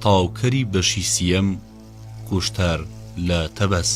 تەواوکەری بەشی سییەم، کوشتار لە تەبەس.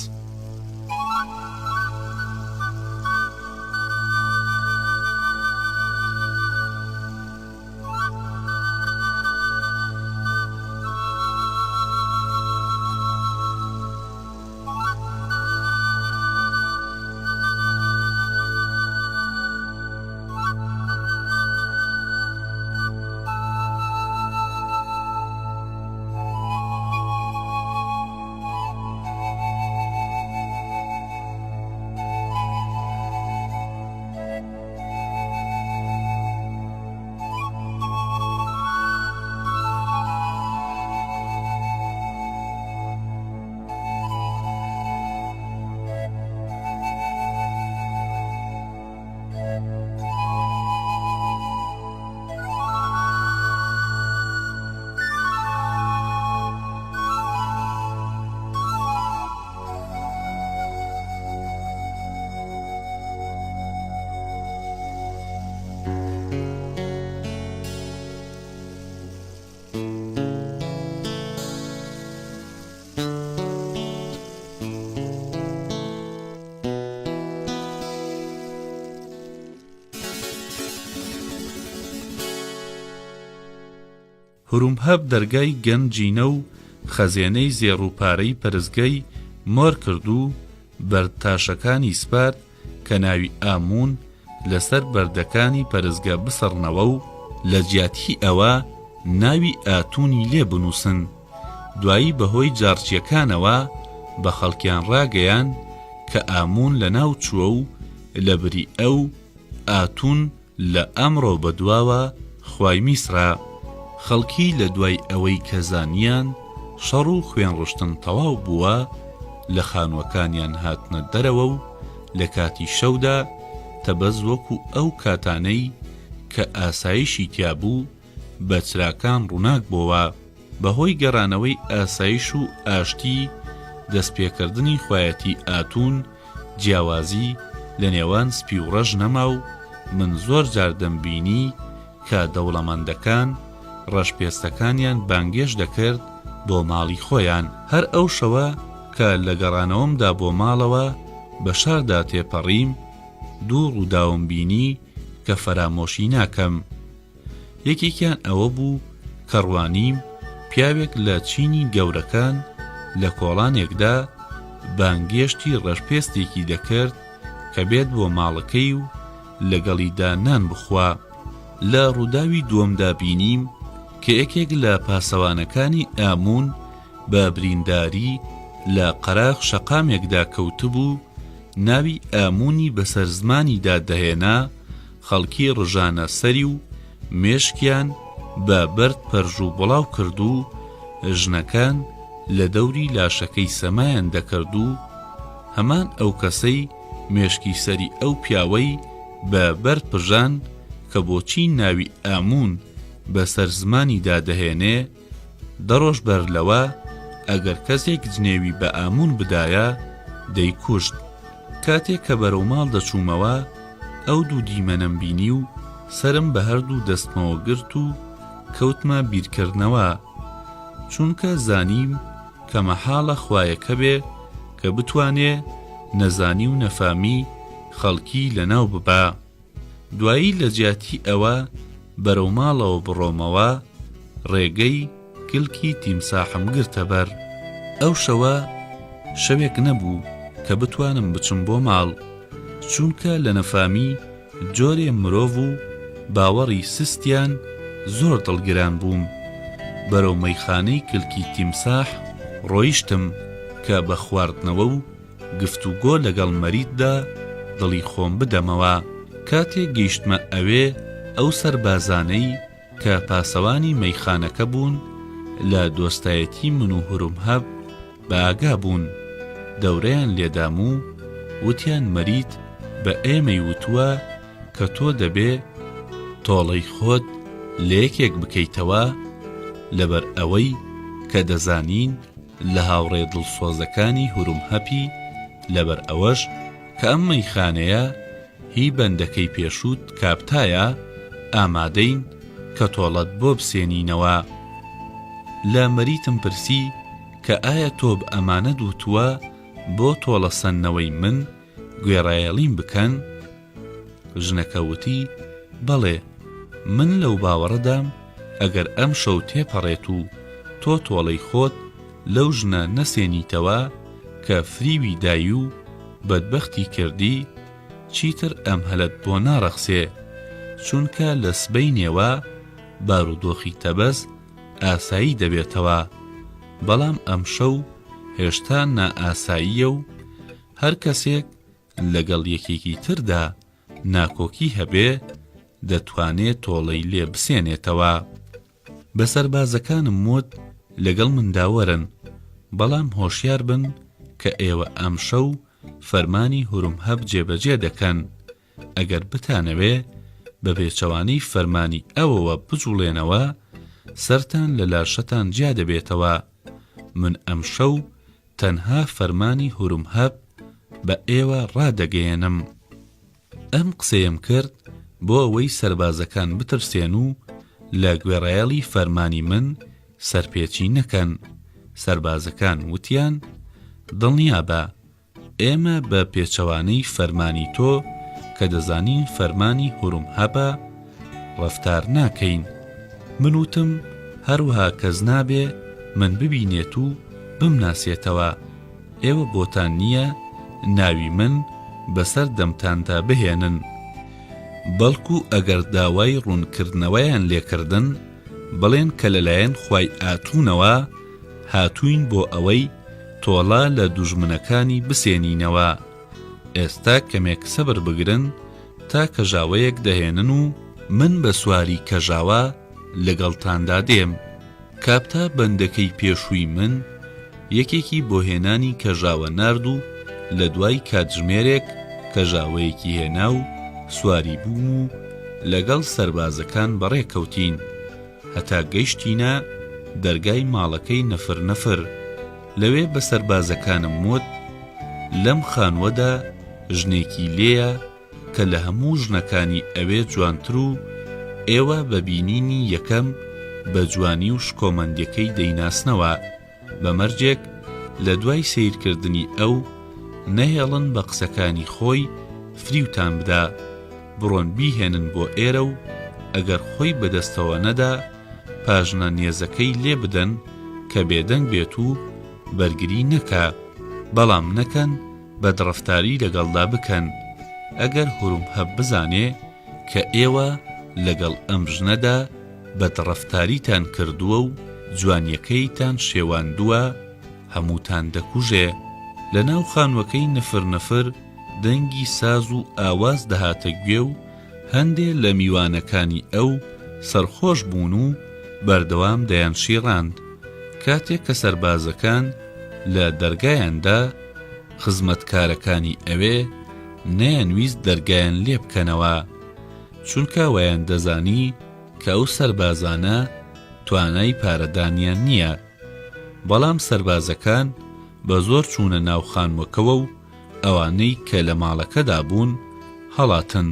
هورومهب دەرگای گەنجینە و خەزێنەی زێڕ و پارەی پەرستگەی مۆر کرد و بەردتاشەکانی سپارد کە ناوی ئاموون لەسەر بەردەکانی پەرستگە بسڕنەوە و لە جیاتی ئەوە ناوی ئاتوونی لێ بنووسن. دوایی بەهۆی جاڕچییەکانەوە بە خەڵکیان ڕاگەیاند کە ئاموون لەناو چووە و لەبری ئەو، ئاتوون لە ئەمڕۆ بەدواوە خوای میسرە. خەڵکی لە دوای ئەوەی کە زانیان شەڕ و خوێنڕشتن تەواو بووە، لە خانووەکانیان هاتنە دەرەوە و لە کاتی شەودا تەبەز وەکو ئەو کاتانەی کە ئاسایشی تیا بوو بە چراکان ڕووناک بۆوە. بەهۆی گەڕانەوەی ئاسایش و ئاشتی دەستپێکردنی خوایەتی ئاتوون جیاوازی لە نێوان سپی و ڕەش نەما و من زۆر جار دەمبینی کە دەوڵەمەندەکان ڕەشپێستەکانیان بانگێشت دەکرد بۆ ماڵی خۆیان. هەر ئەو شەوە کە لە گەڕانەوەمدا بۆ ماڵەوە بە شاردا تێپەڕیم دوو ڕووداوم بینی کە فەرامۆشی ناکەم. یەکێکیان ئەوە بوو کە ڕوانیم پیاوێک لە چینی گەورەکان لە کۆڵانێکدا بانگێشتی ڕەشپێستێکی دەکرد کە بێت بۆ ماڵەکەی و لەگەڵیدا نان بخوا. لە ڕووداوی دووەمدا بینیم کە یەکێک لە پاسەوانەکانی ئاموون بە برینداری لە قەراخ شەقامێکدا کەوتبوو، ناوی ئاموونی بەسەر زمانیدا دەهێنا، خەڵکی ڕژانە سەری و مێشکیان بە بەرد پەرژ و بڵاو کرد و ژنەکان لە دەوری لاشەکەی سەمایان دەکرد و هەمان ئەو کەسەی مێشکی سەری ئەو پیاوەی بە بەرد پرژان کە بۆچی ناوی ئاموون بە سەر زمانیدا دەهێنێ دە ڕۆژ بەر لەوە ئەگەر کەسێک جنێوی بە ئاموون بدایە دەیکوشت. کاتێک کە بەرەو ماڵ دەچوومەوە ئەو دوو دیمەنەم بینی و سەرم بە هەردوو دەستمەوە گرت و کەوتمە بیرکردنەوە. چونکە زانیم کە مەحاڵە خوایەک هەبێ کە بتوانێ نەزانی و نەفامی خەڵکی لەناو ببا. دوایی لە جیاتی ئەوە بەرەو ماڵەوە بڕۆمەوە، ڕێگەی کلکی تیمساحم گرتە بەر. ئەو شەوە شەوێک نەبوو کە بتوانم بچم بۆ ماڵ، چونکە لە نەفامی جۆرێ مرۆڤ و باوەڕی سستیان زۆر دڵگران بووم. بەرەو مەیخانەی کلکی تیمساح ڕۆیشتم کە بە خواردنەوە و گفتوگۆ لەگەڵ مەریددا دڵی خۆم بدەمەوە. کاتێک گەیشتمە ئەوێ ئەو سەربازانەی کە پاسەوانی مەیخانەکە بوون لە دۆستایەتی من و هورمهەب بە ئاگا بوون، دەورەیان لێدام و وتیان مەرید بە ئێمەی وتووە کە تۆ دەبێ تۆڵەی خۆت لە یەکێک بکەیتەوە لەبەر ئەوەی کە دەزانین لە هاوڕێ دڵسۆزەکانی هورمهەپی لەبەر ئەوەش کە ئەم مەیخانەیە هی بەندەکەی پێشووت کاپتایە، ئامادەین کە تۆڵەت بۆ بسێنینەوە. لە مەریتم پرسی کە ئایا تۆ بە ئەمانەت وتووە بۆ تۆڵە سەندنەوەی من گوێڕایەڵیم بکەن؟ ژنەکە وتی، بەڵێ، من لەو باوەڕەدام ئەگەر ئەمشەو تێپەڕێت و تۆ تۆڵەی خۆت لەو ژنە نەسێنیتەوە کە فریوی دای و بەدبەختی کردی، چیتر ئەم هەلەت بۆ ناڕەخسێ، چونکە لە سبەینێوە بارودۆخی تەبەس ئاسایی دەبێتەوە، بەڵام ئەمشەو هێشتا نائاساییە و هەر کەسێک لەگەڵ یەکێکی تردا ناکۆکی هەبێ دەتوانێ تۆڵەی لێ بسێنێتەوە. بە سەربازەکانم وت لەگەڵ مندا وەرن، بەڵام هۆشیار بن کە ئێوە ئەمشەو فەرمانی هورمهەب جێبەجێ دەکەن، ئەگەر بتانەوێ بە پێچەوانەی فەرمانی ئەوەوە بجوڵێنەوە، سەرتان لە لاشەتان جیا دەبێتەوە. من ئەمشەو تەنها فەرمانی هورمهەب بە ئێوە ڕادەگەیەنم. ئەم قسەیەم کرد بۆ ئەوەی سەربازەکان بترسێن و لە گوێڕایەڵی فەرمانی من سەرپێچی نەکەن. سەربازەکان وتیان، دڵنیابە، ئێمە بە پێچەوانەی فەرمانی تۆ کە دەزانین فەرمانی هورمهەبە، ڕەفتار ناکەین. من وتم، هەروەها کەس نابێ من ببینێت و بمناسێتەوە. ئێوە بۆتان نییە ناوی من بەسەر دەمتاندا بهێنن. بەڵکو ئەگەر داوای ڕوونکردنەوەیان لێکردن، بڵێن کە لەلایەن خوای ئاتوونەوە هاتووین بۆ ئەوەی تۆڵە لە دوژمنەکانی بسێنینەوە. ئێستا کەمێک سەبر بگرن تا کەژاوەیەک دەهێنن و من بە سواری کەژاوە لەگەڵتاندا دێم. کاپتا بەندەکەی پێشووی من یەکێکی بۆ هێنانی کەژاوە نارد و لە دوای کاتژمێرێک کەژاوەیەکی هێنا و سواری بووم و لەگەڵ سەربازەکان بەڕێ کەوتین هەتا گەیشتینە دەرگای ماڵەکەی نفر نفر لەوێ بە سەربازەکانم وت لەم خانووەدا ژنێکی لێیە کە لە هەموو ژنەکانی ئەوێ جوانتر و ئێوە بە بینینی یەکەم بە جوانی و شکۆمەندیەکەی دەیناسنەوە بە مەرجێک لە دوای سەیرکردنی ئەو نەهێڵن بە قسەکانی خۆی فریوتان بدا بڕۆن بیهێنن بۆ ئێرە و ئەگەر خۆی بەدەستەوە نەدا پاژنە نێزەکەی لێ بدەن کە بێدەنگ بێت و بەرگری نەکا بەڵام نەکەن بەدڕەفتاری لەگەڵدا بکەن ئەگەر هورمهەب بزانێ کە ئێوە لەگەڵ ئەم ژنەدا بەدڕەفتاریتان کردووە و جوانیەکەیتان شێواندووە هەمووتان دەکوژێ. لەناو خانوەکەی نفر نفر دەنگی ساز و ئاواز دەهاتە گوێ و هەندێ لە میوانەکانی ئەو سەرخۆش بوون و بەردەوام دەیانشیڕاند. کاتێک کە سەربازەکان لە دەرگایان دا، خزمەتکارەکانی ئەوێ نەیانویست دەرگایان لێ بکەنەوە، چونکە وایاندەزانی کە ئەو سەربازانە توانای پارەدانیان نییە. بەڵام سەربازەکان بە زۆر چوونە ناو خانووەکەوە و ئەوانەی کە لە ماڵەکەدا بوون هەڵاتن.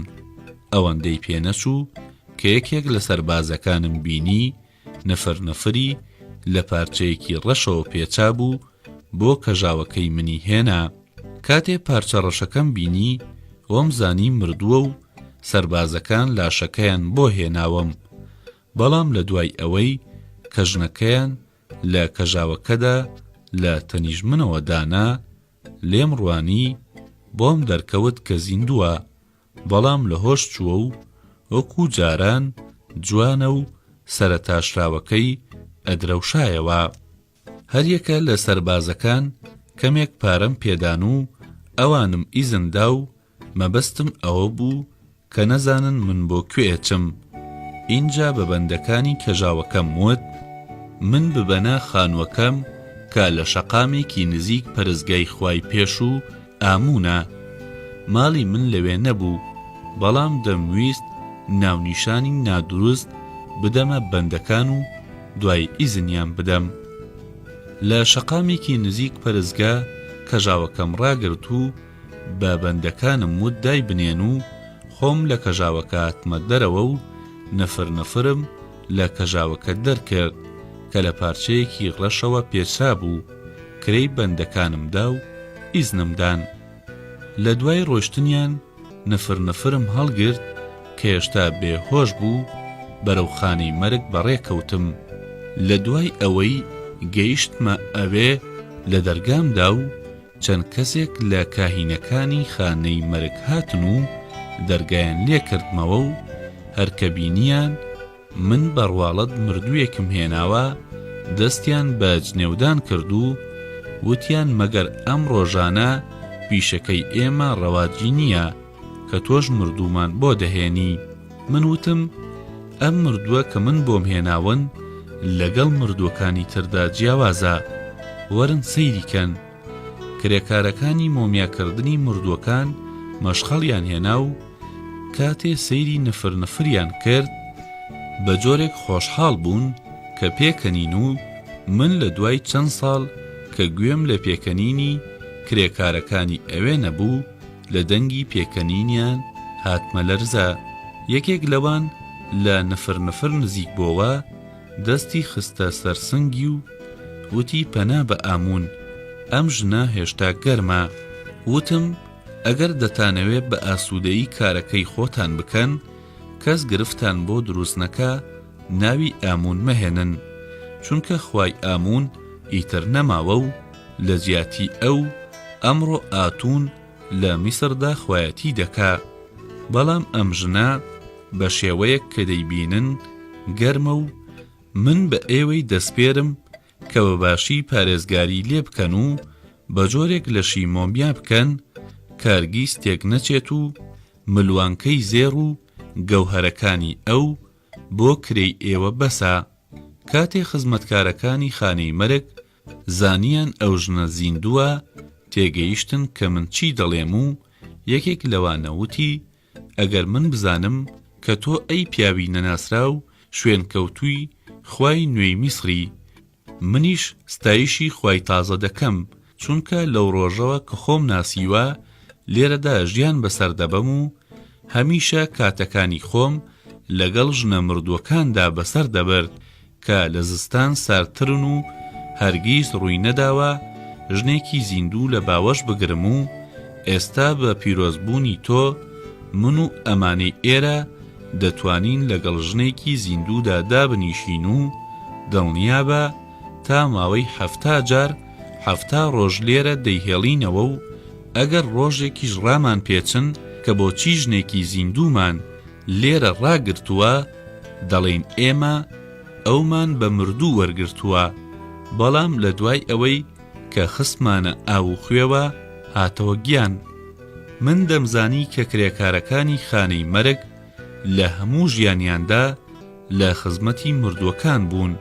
ئەوەندەی پێ نەچوو کە یەکێک لە سەربازەکانم بینی نفر نفری لە پارچەیەکی ڕەشەوە پێچابوو بۆ کەژاوەکەی منی هێنا. کاتێ پارچە ڕەشەکەم بینی وەمزانی مردووە و سەربازەکان لاشەکەیان بۆ هێناوم. بەڵام لە دوای ئەوەی کە ژنەکەیان لە کەژاوەکەدا لە تەنیشت منەوە دانا، لێم ڕوانی، بۆم دەرکەوت کە زیندووە، بەڵام لە هۆش چووە و وەکوو جاران جوانە و سەرە تاشراوەکەی ئەدرەوشایەوە. هەریەکە لە سەربازەکان کەمێک پارەم پێدان و ئەوانم ئیزن دا و مەبەستم ئەوە بوو کە نەزانن من بۆ کوێ ئەچم. ئینجا بە بەندەکانی کەژاوەکەم وت، من ببەنە خانووەکەم کە لە شەقامێکی نزیک پەرستگای خوای پێشوو ئاموونە. ماڵی من لەوێ نەبوو، بەڵام دەمویست ناونیشانی نادروست بدەمە بەندەکان و دوای ئیزنیان بدەم. لە شەقامێکی نزیک پەرستگا کەژاوەکەم ڕاگرت و بە بەندەکانم وت دایبنێن و خۆم لە کەژاوەکە هاتمە دەرەوە و نفر نفرم لە کەژاوەکە دەرکرد. کە لە پارچەیەکی ڕەشەوە پێچرابوو، کرێی بەندەکانم دا و ئیزنم دان. لە دوای ڕۆیشتنیان نفر نفرم هەڵگرت کە هێشتا بێ هۆش بوو، بەرەو خانەی مەرگ بەڕێ کەوتم. لە دوای ئەوەی گەیشتمە ئەوێ لە دەرگام دا و چەند کەسێک لە کاهینەکانی خانەی مەرگ هاتن و دەرگایان لێ کردمەوە و هەر کە بینیان من بە ڕواڵەت مردووێکم هێناوە دەستیان بە جنێودان کرد و وتیان مەگەر ئەم ڕۆژانە پیشەکەی ئێمە ڕەواجی نییە کە تۆش مردوومان بۆ دەهێنی؟ من وتم ئەم مردووە کە من بۆم هێناون لەگەڵ مردووەکانی تردا جیاوازە وەرن سەیری کەن. کرێکارەکانی مۆمیاکردنی مردووەکان مەشخەڵیان هێنا و کاتێ سەیری نفر نفریان کرد بە جۆرێک خۆشحاڵ بوون کە پێکەنین و من لە دوای چەند ساڵ کە گوێم لە پێکەنینی کرێکارەکانی ئەوێ نەبوو لە دەنگی پێکەنینیان هاتمە لەرزە. یەکێک لەوان لە نفر نفر نزیک بۆوە دەستی خستە سەر سنگی و وتی پەنا بە ئاموون ئەم ژنە هێشتا گەرمە. وتم ئەگەر دەتانەوێ بە ئاسوودەیی کارەکەی خۆتان بکەن کەس گرفتان بۆ دروست نەکا ناوی ئاموون مەهێنن چونکە خوای ئاموون ئیتر نەماوە و لە جیاتی ئەو ئەمڕۆ ئاتوون لە میسردا خوایەتی دەکا بەڵام ئەم ژنە بە شێوەیەک کە دەیبینن گەرمە و من بە ئێوەی دەسپێرم کە بە باشی پارێزگاری لێ بکەن و بە جۆرێک لەشی مۆمیا بکەن کارگیز تێک نەچێت و ملوانکەی زێڕ و گەوهەرەکانی ئەو بۆ کرێی ئێوە بەسە. کاتێ خزمەتکارەکانی خانەی مەرگ زانیان ئەو ژنە زیندووە تێگەیشتن کە من چی دەڵێم و یەکێک لەوانە وتی ئەگەر من بزانم کە تۆ ئەی پیاوی نەناسراو شوێنکەوتووی خوای نوێی میسری، منیش ستایشی خوای تازە دەکەم، چونکە لەو ڕۆژەوە کە خۆم ناسیوە لێرەدا ژیان بەسەر دەبەم و هەمیشە کاتەکانی خۆم لەگەڵ ژنە مردووەکاندا بەسەر دەبرد کە لە زستان ساردترن و هەرگیز ڕووی نەداوە ژنێکی زیندوو لە باوەش بگرم و ئێستا بە پیرۆزبوونی تۆ من و ئەمانەی ئێرە دەتوانین لەگەڵ ژنێکی زیندوودا دابنیشین و دڵنیابە تا ماوەی 70 جار 70 ڕۆژ لێرە دەیهێڵینەوە و ئەگەر ڕۆژێکیش ڕامان پێچن کە بۆچی ژنێکی زیندوومان لێرە ڕاگرتووە دەڵێین ئێمە ئەومان بە مردوو وەرگرتووە بەڵام لە دوای ئەوەی کە خستمانە ئاو و خوێوە هاتەوە گیان. من دەمزانی کە کرێکارەکانی خانەی مەرگ لە هەموو ژیانیاندا لە خزمەتی مردووەکان بوون،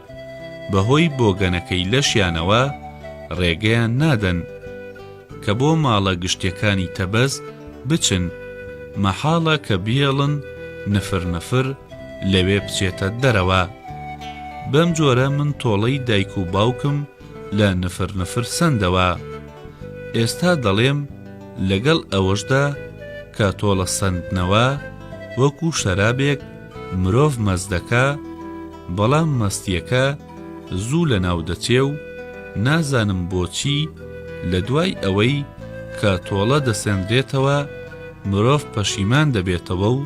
بەهۆی بۆگەنەکەی لەشیانەوە ڕێگەیان نادەن کە بۆ ماڵە گشتیەکانی تەبەز بچن، مەحاڵە کە بهێڵن نفر نفر لەوێ بچێتە دەرەوە. بەم جۆرە من تۆڵەی دایک و باوکم لە نفر نفر سەندەوە. ئێستا دەڵێم لەگەڵ ئەوەشدا کە تۆڵە سەندنەوە وەکو شەرابێک مرۆڤ مەست دەکا، بەڵام مەستیەکە زوو لەناو دەچێ و نازانم بۆچی لە دوای ئەوەی کە تۆڵە دەسەنرێتەوە مرۆڤ پەشیمان دەبێتەوە و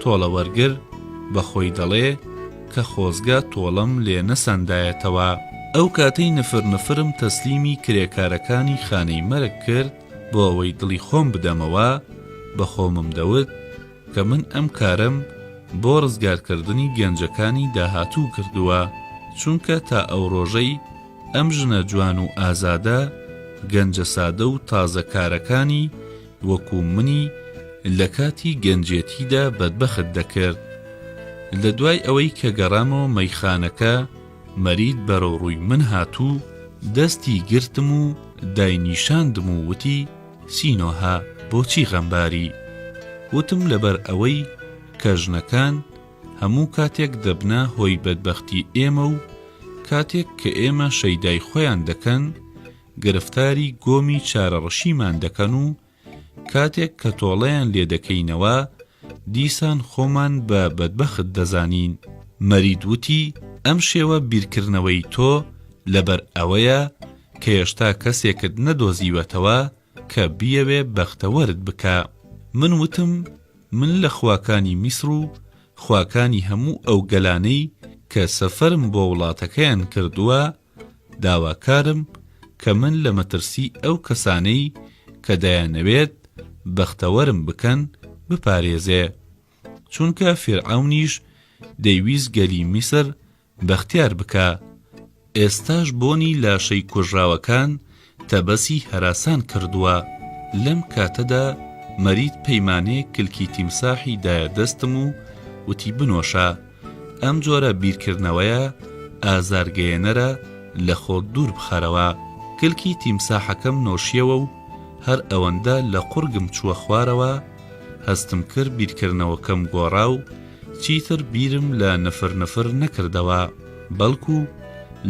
تۆڵەوەرگر بە خۆی دەڵێ کە خۆزگە تۆڵەم لێ نەسەندایەتەوە. ئەو کاتەی نفر نفرم تەسلیمی کرێکارەکانی خانەی مەرگ کرد بۆ ئەوەی دڵی خۆم بدەمەوە، بە خۆمم دەوت کە من ئەم کارەم بۆ ڕزگارکردنی گەنجەکانی داهاتوو کردووە، چونکە تا ئەو ڕۆژەی ئەم ژنە جوان و ئازادە گەنجە سادە و تازە کارەکانی وەکو منی لە کاتی گەنجێتیدا بەدبەخت دەکرد. لە دوای ئەوەی کە گەڕامەوە مەیخانەکە، مەرید بەرەو ڕووی من هات و دەستی گرتم و داینیشاندم و وتی، سینۆهە بۆچی غەمباری؟ وتم لەبەر ئەوەی کە ژنەکان هەموو کاتێک دەبنە هۆی بەدبەختی ئێمە و کاتێک کە ئێمە شەیدای خۆیان دەکەن گرفتاری گۆمی چارەڕەشیمان دەکەن و کاتێک کە تۆڵەیان لێ دەکەینەوە دیسان خۆمان بە بەدبەخت دەزانین. مەرید وتی. ئەم شێوە بیرکردنەوەی تۆ لەبەر ئەوەیە کە هێشتا کەسێکت نەدۆزیوەتەوە کە بیەوێ بەختەوەرت بکا. من وتم من لە خواکانی میسر و خواکانی هەموو ئەو گەلانەی کە سەفەرم بۆ وڵاتەکەیان کردووە داواکارم کە من لە مەترسی ئەو کەسانەی کە دەیانەوێت بەختەوەرم بکەن بپارێزێ چونکە فیرعەونیش دەیویست گەلی میسر بەختیار بکا، ئێستاش بۆنی لاشەی کوژراوەکان تەبەسی هەراسان کردووە. لەم کاتەدا مەرید پەیمانەیەک کلکی تیمساحی دایە دەستم و وتی بنۆشە، ئەم جۆرە بیرکردنەوەیە ئازارگەیەنەرە لە خۆت دوور بخەرەوە. کلکی تیمساحەکەم نۆشیەوە و هەر ئەوەندە لە قوڕگم چووە خوارەوە هەستم کرد بیرکردنەوەکەم گۆڕا و چیتر بیرم لە نفر نفر نەکردەوە، بەڵکو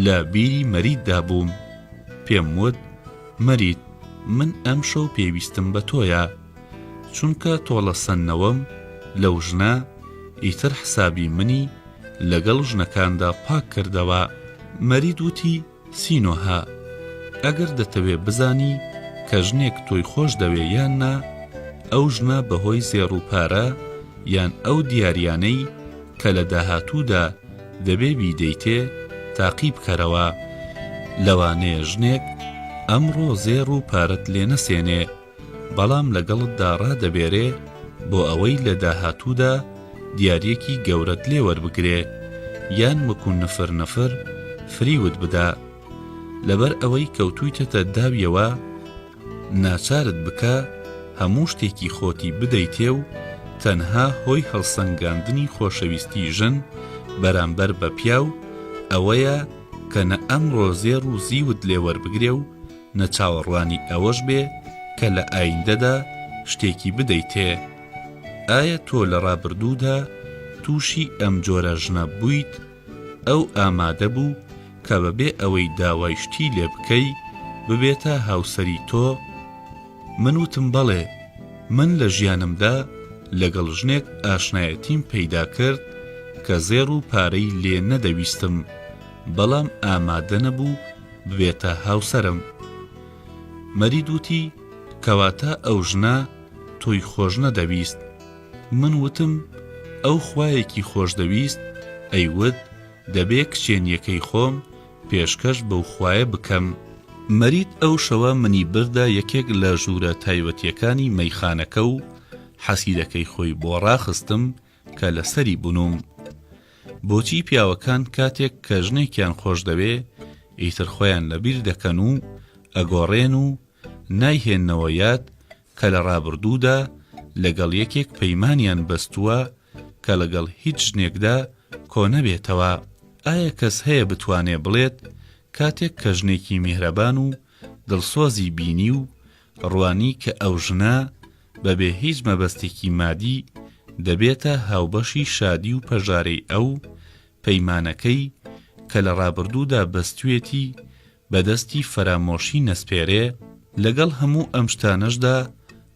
لە بیری مەریددا بووم. پێم وت، مەرید، من ئەمشەو پێویستم بە تۆیە. چونکە تۆڵە سەندنەوەم لەو ژنە، ئیتر حسابی منی لەگەڵ ژنەکاندا پاک کردەوە. مەرید وتی، سینۆهە، ئەگەر دەتەوێ بزانی کە ژنێک تۆی خۆش دەوێ یان نا، ئەو ژنە بەهۆی زێڕ و پارە یان ئەو دیاریانەی کە لە داهاتوودا دەبێ بیدەیتێ تاقی بکەرەوە. لەوانەیە ژنێک ئەمڕۆ زێڕ و پارەت لێ نەسێنێ، بەڵام لەگەڵتدا ڕادەبێرێ بۆ ئەوەی لە داهاتوودا دیارییەکی گەورەت لێ وەربگرێ یان وەکو نفر نفر فریوت بدا لەبەر ئەوەی کەوتوویتەتە داویەوە ناچارت بکا هەموو شتێکی خۆتی بدەیتێ و تەنها هۆی هەڵسەنگاندنی خۆشەویستی ژن بەرامبەر بە پیاو ئەوەیە کە نە ئەمڕۆ زێڕ و زیوت لێ وەربگرێ و نە چاوەڕوانی ئەوەش بێ کە لە ئایندەدا شتێکی بدەیتێ. ئایا تۆ لە ڕابردوودا تووشی ئەم جۆرە ژنە بوویت؟ ئەو ئامادە بوو کە بەبێ ئەوەی داوای شتی لێ بکەی ببێتە هاوسەری تۆ؟ من وتم بەڵێ، من لە ژیانمدا لەگەڵ ژنێک ئاشنایەتیم پەیدا کرد کە زێڕ و پارەی لێ نەدەویستم، بەڵام ئامادە نەبوو ببێتە هاوسەرم. مەرید وتی، کەواتە ئەو ژنە تۆی خۆش نەدەویست. من وتم، ئەو خوایەکی خۆشدەویست، ئەیوت دەبێ کچێنییەکەی خۆم پێشکەش بەو خوایە بکەم. مەرید ئەو شەوە منی بردە یەکێک لە ژوورە تایبەتییەکانی مەیخانەکە و حەسیرەکەی خۆی بۆ ڕاخستم کە لەسەری بنووم. بۆچی پیاوەکان کاتێک کە ژنێکیان خۆشدەوێ ئیتر خۆیان لەبیر دەکەن و ئەگۆڕێن و نایهێننەوە یاد کە لە ڕابردوودا لەگەڵ یەکێک پەیمانیان بەستووە کە لەگەڵ هیچ ژنێکدا کۆنەبێتەوە؟ ئایا کەس هەیە بتوانێ بڵێت کاتێک کە ژنێکی میهرەبان و دڵسۆزی بینی و ڕوانی کە ئەو ژنە بەبێ هیچ مەبەستێکی مادی دەبێتە هاوبەشی شادی و پەژارەی ئەو، پەیمانەکەی کە لە ڕابردوودا بەستوێتی بە دەستی فەرامۆشی نەسپێرێ، لەگەڵ هەموو ئەم شتانەشدا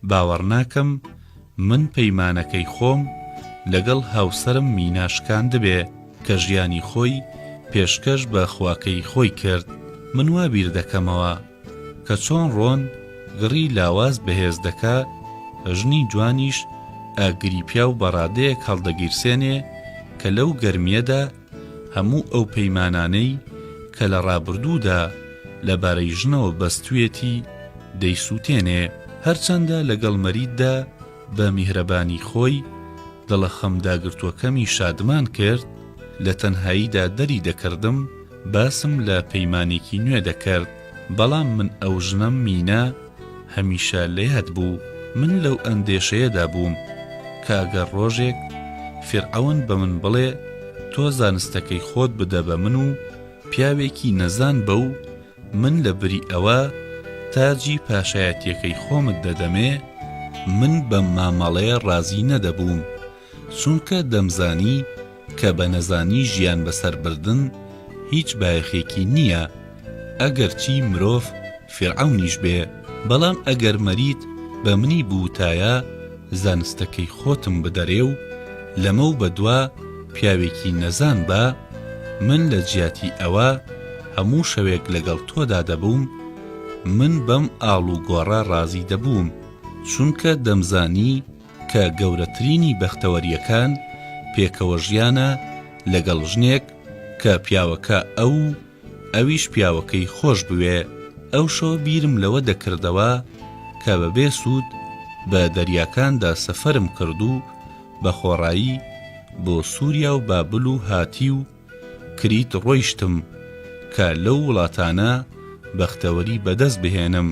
باوەڕناکەم من پەیمانەکەی خۆم لەگەڵ هاوسەرم مینا شکاندبێ کە ژیانی خۆی پێشکەش بە خواکەی خۆی کرد. من وا بیردەکەمەوە کە چۆن ڕۆن گڕی لاواز بەهێز دەکا، ژنی جوانیش ئاگری پیاو بە ڕادەیەک هەڵدەگیرسێنێ کە لەو گەرمییەدا هەموو ئەو پەیمانانەی کە لە ڕابردوودا لەبارەی ژنەوە بەستوویەتی دەیسووتێنێ. هەرچەندە لەگەڵ مەریددا بە میهرەبانی خۆی دڵە خەمداگرتووەکەمی شادمان کرد، لە تەنهاییدا دەری دەکردم، باسم لە پەیمانێکی نوێ دەکرد، بەڵام من ئەو ژنەم مینا هەمیشە لە یاد بوو. من لەو ئەندێشەیەدا بووم کە ئەگەر ڕۆژێک فیرعەون بە من بڵێ تۆ زانستەکەی خۆت بدە بە من و پیاوێکی نەزان بە و من لە بری ئەوە تاجی پاشایەتیەکەی خۆمت دەدەمێ، من بەم مامەڵەیە ڕازی نەدەبووم، چونکە دەمزانی کە بە نەزانی ژیان بەسەر بردن هیچ بایەخێکی نییە، ئەگەرچی مرۆڤ فیرعەونیش بێ. بەڵام ئەگەر مەریت بە منی بووتایە زانستەکەی خۆتم بدەرێ و لەمەو بەدوا پیاوێکی نەزان بە. من لە جیاتی ئەوە هەموو شەوێک لەگەڵ تۆدا دەبووم، من بەم ئاڵوگۆڕە ڕازی دەبووم، چونکە دەمزانی کە گەورەترینی بەختەوەرییەکان پێکەوەژیانە لەگەڵ ژنێک کە پیاوەکە ئەو و ئەویش پیاوەکەی خۆش بوێ. ئەو شەوە بیرم لەوە دەکردەوە کە بەبێ سوود بە دەریاکاندا سەفەرم کرد و بە خۆڕایی بۆ سووریا و بابل و هاتی و کریت ڕۆیشتم کە لەو وڵاتانە بەختەوەری بەدەست بهێنم،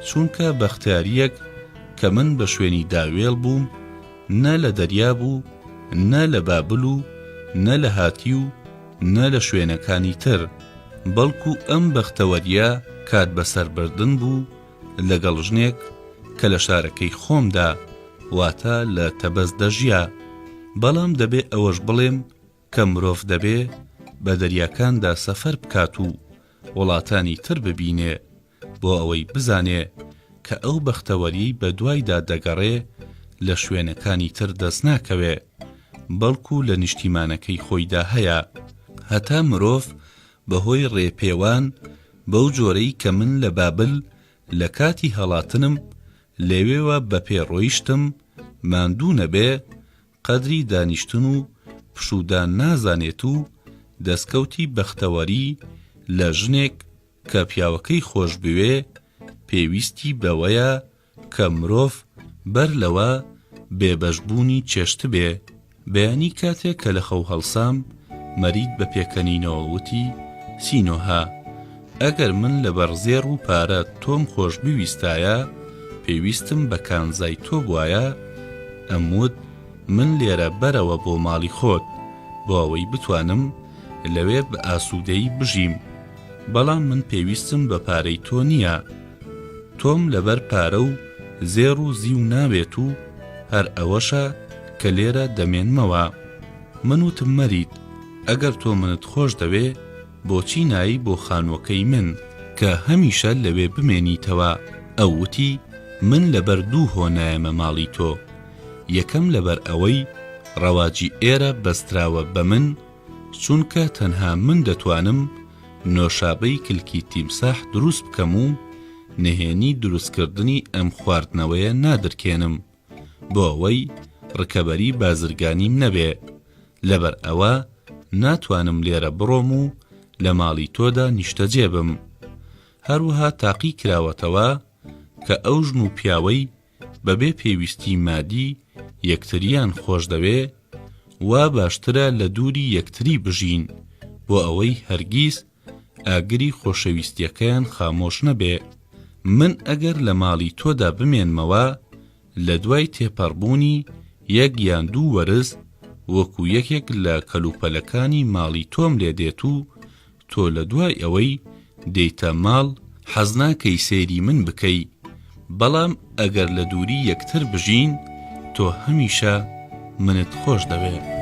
چونکە بەختیارییەک کە من بە شوێنیدا وێڵ بووم نە لە دەریا بوو نە لە بابل و نە لە هاتی و نە لە شوێنەکانی تر، بەڵکو ئەم بەختەوەرییە کات بەسەربردن بوو لەگەڵ ژنێک کە لە شارەکەی خۆمدا واتە لە تەبەس دەژیا. بەڵام دەبێ ئەوەش بڵێم کە مرۆڤ دەبێ بە دەریاکاندا سەفەر بکات و وڵاتانی تر ببینێ بۆ ئەوەی بزانێ کە ئەو بەختەوەریەی بە دوایدا دەگەڕێ لە شوێنەکانی تر دەست ناکەوێ بەڵکو لە نیشتیمانەکەی خۆیدا هەیە. هەتا مرۆڤ بە هۆی ڕێپێوان بەو جۆرەی کە من لە بابل لە کاتی هەڵاتنم لەوێوە بە پێ ڕۆیشتم ماندوو نەبێ قەدری دانیشتن و پشوودان نازانێت و دەستکەوتی بەختەوەری لە ژنێک کە پیاوەکەی خۆش بوێ پێویستی بەوەیە کە مرۆڤ بەر لەوە بێبەش بوونی چێشتبێ. بەیانی کاتێ کە لە خەو هەڵسام مەرید بە پێکەنینەوە وتی، سینۆهە، ئەگەر من لەبەر زێڕ و پارە تۆم خۆش بویستایە، پێویستم بە کانزای تۆ بوایە، ئەموت من لێرە بەرەوە بۆ ماڵی خۆت، بۆ ئەوەی بتوانم لەوێ بە ئاسوودەیی بژیم، بەڵام من پێویستم بە پارەی تۆ نییە. تۆم لەبەر پارە و زێڕ و زیو ناوێت و هەر ئەوەشە کە لێرە دەمێنمەوە. من وتم مەرید، ئەگەر تۆ منت خۆش دەوێ، بۆچی نایەی بۆ خانووەکەی من کە هەمیشە لەوێ بمێنیتەوە؟ ئەو وتی، من لەبەر دوو هۆ نایەمە ماڵی تۆ، یەکەم لەبەر ئەوەی ڕەواجی ئێرە بەستراوە بە من، چونکە تەنها من دەتوانم نۆشابەی کلکی تیمساح دروست بکەم و نهێنی دروستکردنی ئەم خواردنەوەیە نادرکێنم بۆ ئەوەی ڕکەبەری بازرگانیم نەبێ، لەبەر ئەوە ناتوانم لێرە بڕۆم و لە ماڵی تۆدا نیشتەجێ بم. هەروەها تاقی کراوەتەوە کە ئەو ژن و پیاوەی بەبێ پێویستی مادی یەکتریان خۆشدەوێ، وا باشترە لە دووری یەکتری بژین بۆ ئەوەی هەرگیز ئاگری خۆشەویستیەکەیان خامۆش نەبێ. من ئەگەر لە ماڵی تۆدا بمێنمەوە لە دوای تێپەڕبوونی یەک یان دوو وەرز وەکو یەکێک لە کەلوپەلەکانی ماڵی تۆم لێ دێت و تۆ لە دوای ئەوەی دێیتە ماڵ حەز ناکەی سەیری من بکەی بەڵام ئەگەر لە دووری یەکتر بژین تۆ هەمیشە منت خۆش دەوێ.